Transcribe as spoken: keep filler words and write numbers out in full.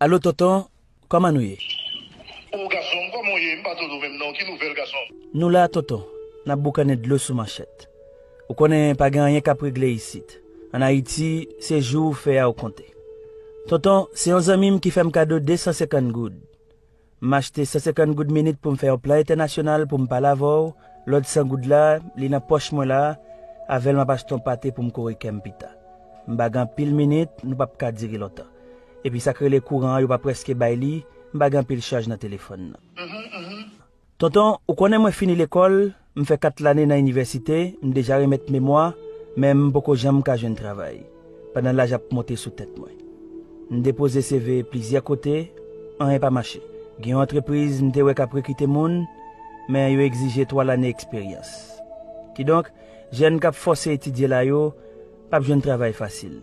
Alo, tonton, kòman nou ye? O, gason m, kòman w ye? M pa tande w menm non. Ki nouvèl, gason m? Nou la, tonton. N ap boukannen dlo sou manchèt. Ou konnen pa gen anyen k ap regle isit. Ann Ayiti, se jou ou fè a ou konte. Tonton, se yon zanmi m ki fè m kado de san senkant goud. M achte san senkant goud minit pou m fè yon plan entènasyonal pou m pale avè w, lòt san goud la, li nan pòch mwen la, avè l m ap achte yon pate pou m kore kè m pita. M pa gen anpil minit, nou p ap ka dire lontan. Epi sa k rele kouran an, yo pa prèske bay li, m pa gen anpil chaj nan telefòn nan. Tonton, ou konnen mwen fini lekòl, m fè kat lane nan inivèsite, m deja remèt memwa, men m poko janm ka jwenn travay, pandan laj ap monte sou tèt mwen. M depoze C V plizyè kote, anyen pa mache. Gen yon antrepriz m te wè k ap rekite moun, men yo egzije twa lane eksperyans. Kidonk, jèn k ap fòse etidye la yo, p ap jwenn travay fasil.